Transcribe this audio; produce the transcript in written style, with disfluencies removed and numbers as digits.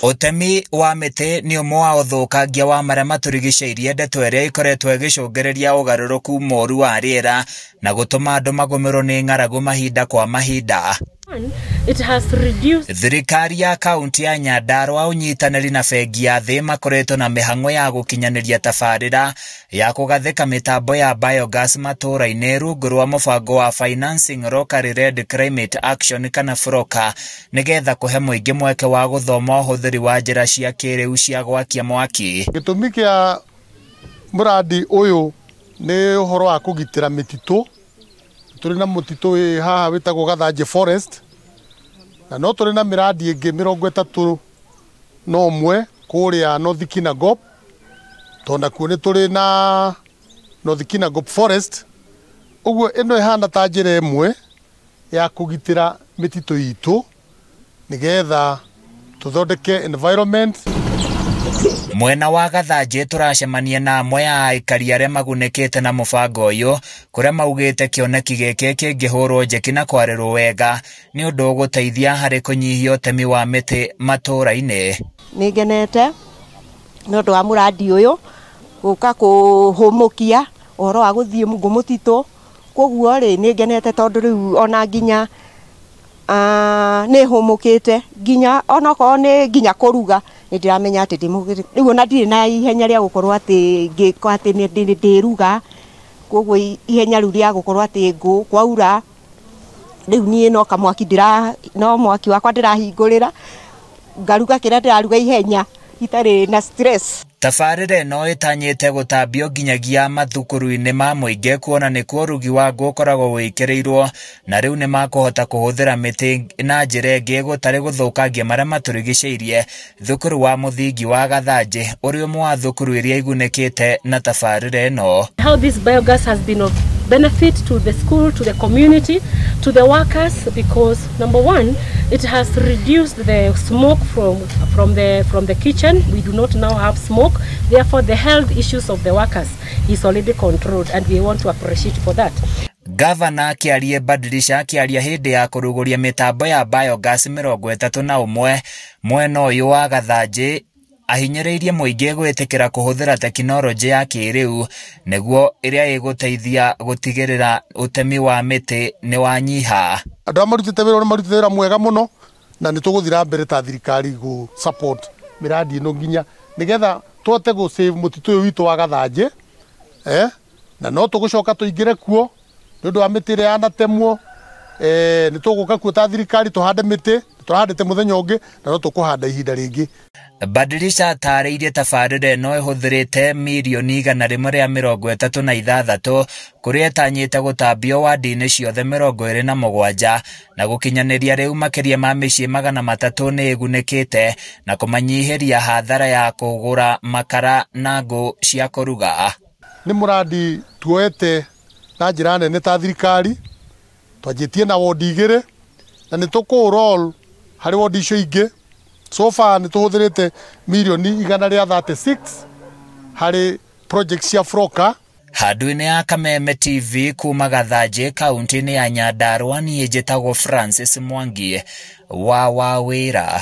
Ũtemi wa mĩtĩ nĩ ũmwe wa ũthũkangia wa marĩa matũrigicĩirie, ndeto ĩrĩa ĩkoretwo ĩgĩcũngĩrĩria ũgarũrũku mũru wa rĩera na gũtũma andũ magũmĩrwo nĩ ng'aragu mahinda kwa mahinda. It has reduced. Thirikari ya kaunti ya Nyandarua ũnyitanĩri na bengi ya thĩ makoretwo na mĩhang'o ya gũkinyanĩria tabarĩra ya kũgathĩka mĩtambo ya biogas matũũra-inĩ rungu rwa mũbango wa Financing Locally Led Climate Action kana FLLoCA, nĩgetha kũhe mũingĩ mweke wa gũthoma ũhũthĩri wa njĩra cia kĩrĩu cia gwakia mwaki. Gĩtũmi kĩa mũrandi ũyũ nĩ ũhoro wa kũgitĩra mĩtitũ. Tũrĩ na mũtitũ wĩ haha wĩtagwo Gathanjĩ Forest, na no tũrĩ na mĩrandi ĩngĩ 31 kũrĩa North Kinangop, tondũ nakuo nĩ tũrĩ na North Kinangop Forest. Ũguo ĩno ĩhana ta njĩra ĩmwe ya kũgitĩra mĩtitũ itũ nĩgetha tũthondeke environment. Mwena wa Gathanjĩ tũracemania na amwe a aikari arĩa magunĩkĩte na mũbango ũyũ, kũrĩa maugĩte kĩoneki gĩkĩ kĩngĩhũrwo njeki na kwarĩrwo wega nĩ ũndũ ũgũteithia harĩ kũnyihia ũtemi wa mĩtĩ matũũra-inĩ. Nĩ ngenete nĩ ũndũ wa mũrandi ũyũ gũka kũhũmũkia ũhoro wa gũthiĩ ngũ mũtitũ. Koguo rĩ, nĩ ngenete tondũ rĩu ona nginya nĩ hũmũkĩte, nginya onokorwo nĩ nginya kũruga nĩ ndĩramenya atĩ ndĩ rĩu ona ndirĩ na ihenya rĩa gũkorwo atĩ ngĩko atĩ nĩ ndĩruga. Koguo ihenya rĩu rĩa gũkorwo atĩ ngũ kwaura rĩu niĩ no kamwaki ndĩra no mwaki wakwa ndĩrahingũrĩra ngaruga kĩrĩa ndĩraruga ihenya itarĩ na stress. Tabarĩra ĩno ĩtanyĩte gũtambio nginyagia mathukuru-inĩ ma mũingĩ, kuona nĩkuo ũrugi wa ngũ ũkoragwo wĩkĩrĩirwo, na rĩu nĩmakũhota kũhũthĩra mĩtĩ na njĩra ĩngĩ gũtarĩ gũthũkangia marĩa matũrigicĩirie. Thukuru wa mũthingi wa Gathanjĩ ũrĩ ũmwe wa thukuru iria igunĩkĩte na tabarĩra ĩno. How this biogas has been of benefit to the school, to the community, to the workers, because number one, it has reduced the smoke from the kitchen. We do not now have smoke. Therefore, the health issues of the workers is already controlled, and we want to appreciate for that. Gavana Kĩarie Badilisha akĩaria hĩndĩ ya kũrugũria mĩtambo ya biogas 31 mwena ũyũ wa Gathanjĩ ahinyĩrĩirie mũingĩ gwĩtĩkĩra kũhũthĩra tekinoronjĩ ya kĩrĩu nĩguo ĩrĩa ĩgũteithia gũtigĩrĩra ũtemi wa mĩtĩ nĩ wanyiha. Andũ arĩa marutĩte wĩra nĩ marutĩte wĩra mwega mũno, na nĩ tũgũthiĩ na mbere ta thirikari gũ support mĩrandi ĩno nginya nĩgetha tũhote gũ save mũtitũ ũyũ witũ wa Gathanjĩ, na no tũgũcoka tũingĩre kuo nĩ ũndũ wa mĩtĩ ĩrĩa yanatemwo. Nĩ tũgũka kuo ta thirikari tũhande mĩtĩ, tũrahandĩte mũthenya ũngĩ na no tũkũhanda ihinda rĩngĩ. Badilisha atarĩirie tabarĩra ĩno ĩhũthĩrĩte mirioni 136 kũrĩa ĩtanyĩte gũtambio wadi-inĩ ciothe 27 na gũkinyanĩria rĩu makĩria ma mĩciĩ 300 nĩ ĩgunĩkĩte na kũmanyihĩria hathara ya kũgũra makara na ngũ cia kũruga. Nĩ mũrandi tuoete na njĩra nene ta thirikari, twanjĩtie na wodi 2 na nĩ tũkũ harĩ wodi icio ingĩ. So far nĩ tũhũthĩrĩte mirioni 136 harĩ project cia FLLoCA. Handũ-inĩ ya Kameme TV kuma Gathanjĩ kaunti-inĩ ya Nyandarua, niĩ njĩtagwo Francis Mwangi wa Wawĩra.